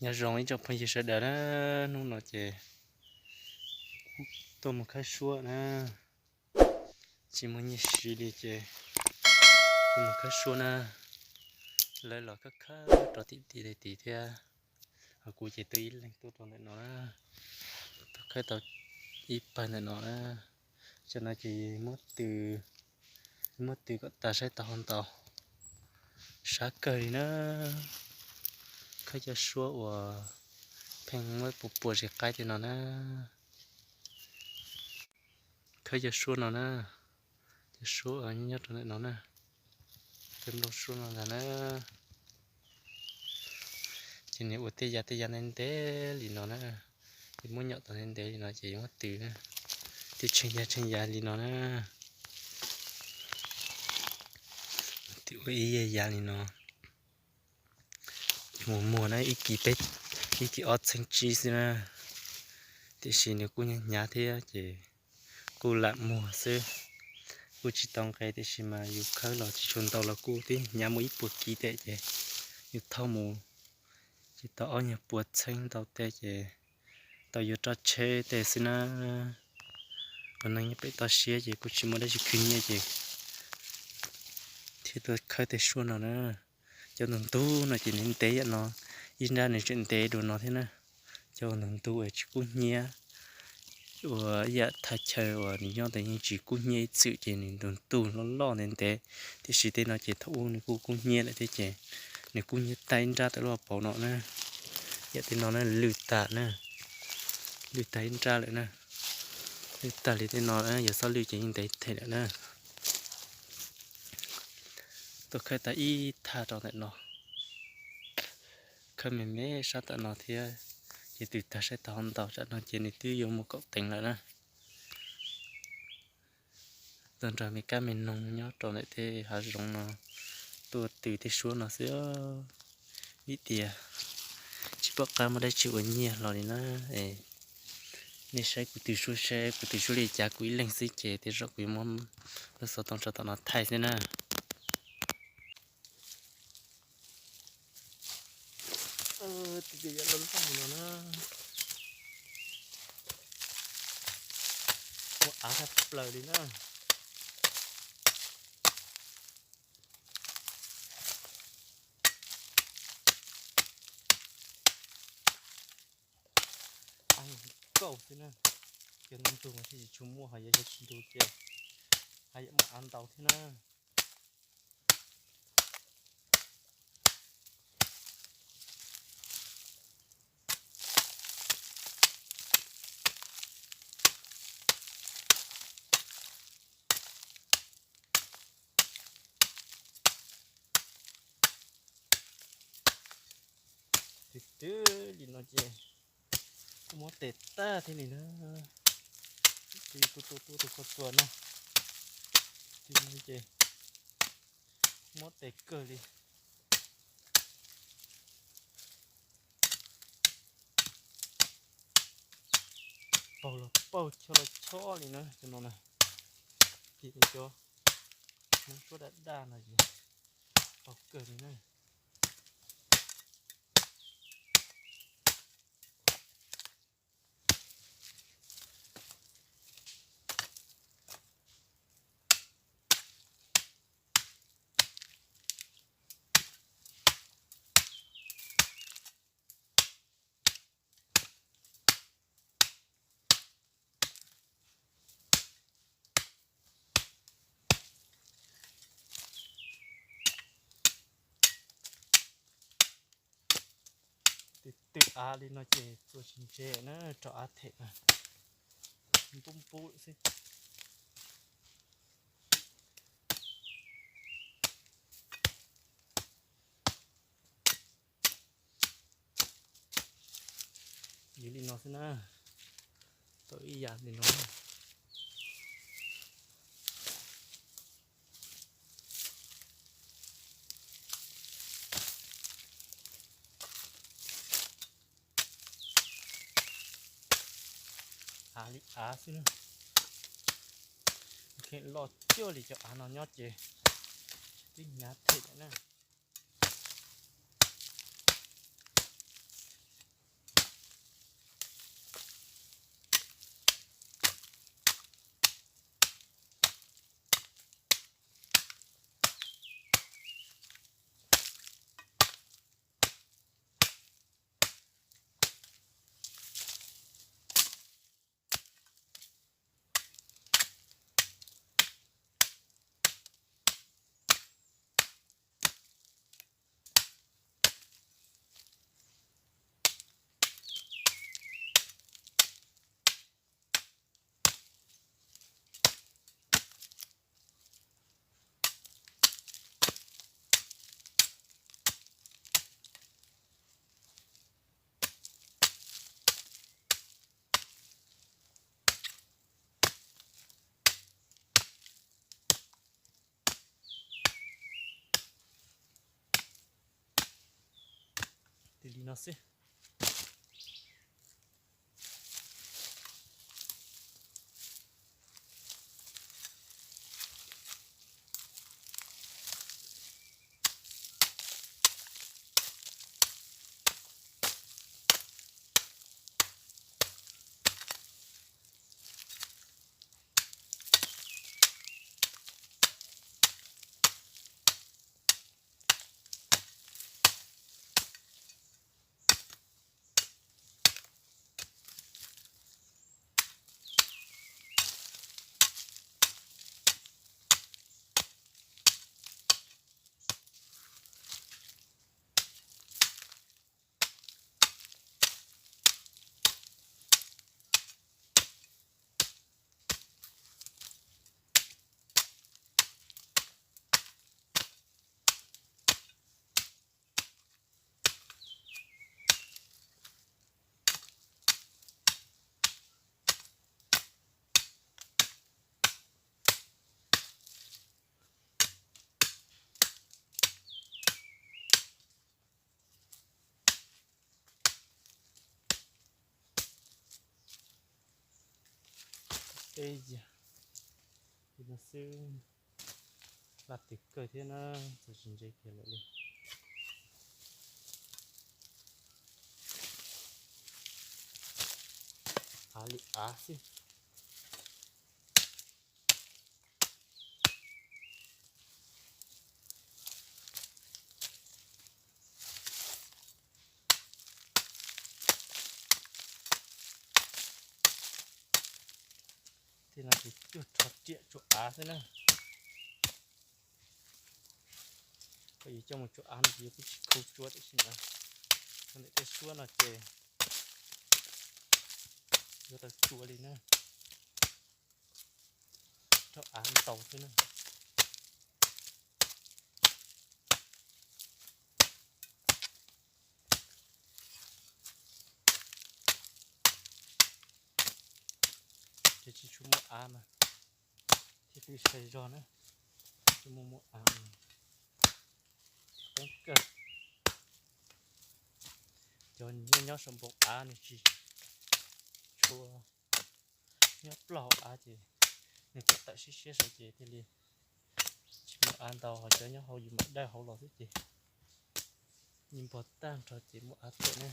Nyob zoo ib tsoom phooj ywg sawv daws na, hnub no ces tuaj mus khawb suab na, tsis muaj nyiaj siv li ces tuaj mus khawb suab na. Lawv los khawb khawb rau tim tim tim thiab, ho kuv ces tuaj ib leeg tuaj rau ntawm no na, tuaj khawb tau ib pawg ntawm no na. Cov no ces muab tw, muab tw kom tas saib tau ho ntau, sab kawg li na. Khawb cov suab uas pheej muab puas puas tsis qaib tej no na. Khawb cov suab no na, cov suab nyob rau ntawm no na, cov nplooj suab no ntag na. Ces nws ua tej yam tej yam ntev ntev li no na, ces muab nyom tau ntev ntev li no ces yuav muab tw na, tw tsheej yam tsheej yam li no na. Tw ua ib yam yam li no, mus muag na, ib kis peb, ib kis ob txheeb tsib xwb na. Tiam sis nws kuj hnyav hnyav thiab ces kuj lam muag xwb, kuj tsis tau nqe, tiam sis mas yus khawb los tsis tshua ntau los kuj twb hnyav mus ib puas kis tej ces yus thauj mus tsis tau ob nyuag puas txheeb ntau tej ces tau yuav roj tsheb tej xwb na. Ua neej nyob pem toj siab ces kuj tsis muaj dab tsi khwv nyiaj ces thiaj tuaj khawb tej suab no na. Cov ntug ntug no ces nws ntev yam no, ib nrab nws tseem ntev dua no thiab na. Cov ntug ntug uas tsis kub hnyiab, uas ib yam thaj chaw uas nws nyob ntawd yeej tsis kub hnyiab ib txwm ces nws ntug ntug loj loj ntev ntev, tiam sis tej no ces thaum ub nws kuj kub hnyiab lawm thiab ces nws kub hnyiab tag ib nrab tawm loj pauv no na. Yam tej no na lwj tag na, lwj tag ib nrab lawm na, lwj tag li tej no na, yog xob lwj ces yeej ntev them lawm na. Tuaj khawb tau ib thaj rau ntawm no, khawb me me sab tom no thiab, ces tw tag saib tau ho ntau, tsam no ces nws twb yuav mus kaum teev lawm na. Tuaj nrog me kab me noog nyob rau ntawm tej hav zoov no, tuaj tw tej suab no xwb. Vim tias tsis pom qab muaj dab tsi ua nyiaj hlo li na. Es nej saib kuv tw suab, saib kuv tw suab li cas, kuv ib leeg xwb ces tej zaum kuv yuav muab lub xov tooj tso tom no thaij xwb na. Tus ces yog loj loj li no na, muaj av tshaj plaws li na. Av nkauj xwb na, cov ntug ntug mas thiaj tsis tshua muaj, ho yog yog tsis ntug ces haj yam muaj av ntau thiab na. Twb twb li no ces kuj muab tes tag thiab li na. Twb kuj tuaj tuaj tus koj tua na, twb no ces muab tes kawg li. Paug los paug, chob los chob li na cov no na. Ces cov Hmoob suab daj daj no ces paug kawg li na. Twb twb av li no ces txuas tsis ntse na, rau av them na, npub npub xwb. Yog li no xwb na, tau ib yam li no. Av li av xwb na, kheev loj cuag li cov av no nyob ces twb hnyav them lawm na. No xwb. Peb yam li no xwb, laj twg kawg thiab na, txog tsis ntse kiag lawm li. Av li av xwb. Tej no ces cuag rho riam tsuav av xwb na. Koj yuav coj mus tsuav av no ces yuav tib tsis khu tsuav tiam sis mas ntawm tej suab no ces yuav tau tsuav li na. Rau av ntau xwb na. Ces tsis tshua muaj av mas thiaj li sai zog na. Tsis muaj muaj av, qeeb kawg. Cov nyob nyob saum npoo av nws tsis tshua nyob ploj hauv av ces nws tawm tawm siab siab saud ces thiaj li tsis muaj av ntau, ho cov nyob hauv yus mam dawj hauv los xwb ces yeej npog tag nrho ces muaj av tawm na.